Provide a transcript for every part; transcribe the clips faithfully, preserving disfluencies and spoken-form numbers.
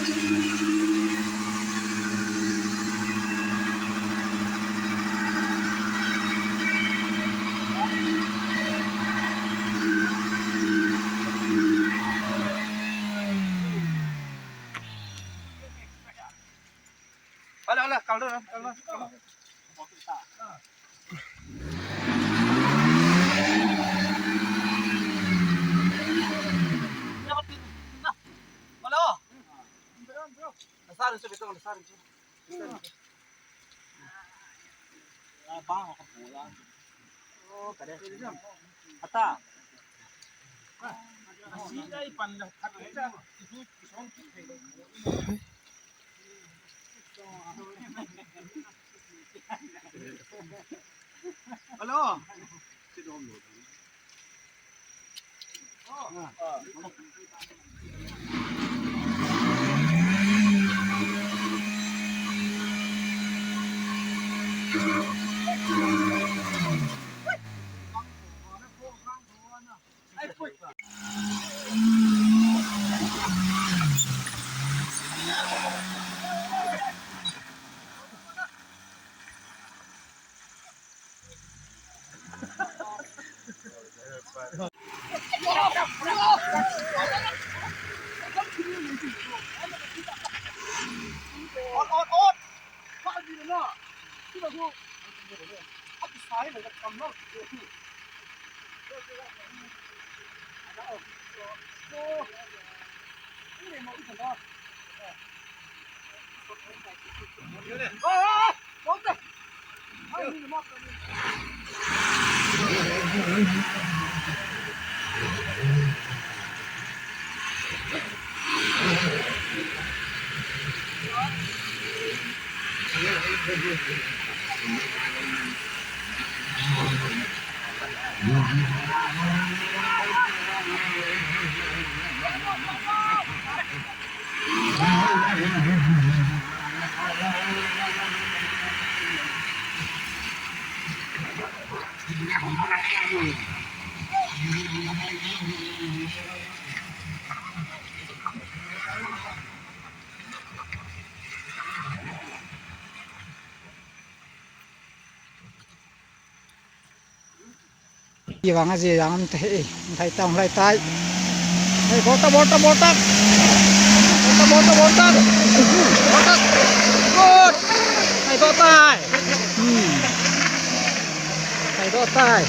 Ala, ala, kal doh, kal doh, kal doh. Ala. Nasarin su, bitong, nasarin su. Nasarin su. Ah, bang ako pula. Oh, kade. Ata. Asi ay pan la. Hello. Ivang aje jang um te he, thai tang lai tai. Hey, bol ta, bol ta, bol ta. Bol ta, bol ta, bol ta. Bol ta. Good. Hey, bol tai. Hmm. Hey, bol tai.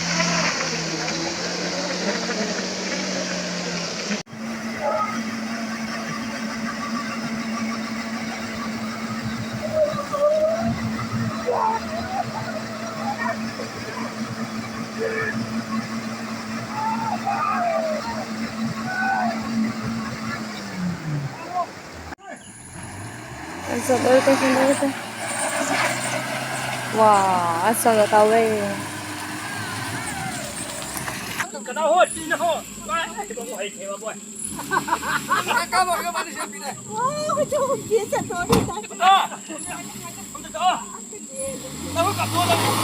Sa doi ta, sa doi ta. Wah, asa ga ta wei. Ka na ho, ti na ho. Wah, ti ba mo hai thei ba boy. Ka ka ba ka ba ni se pi ne. Wah, ka jo ki sa to ni ta. Ta. Ka ta. Ta ho ka to da.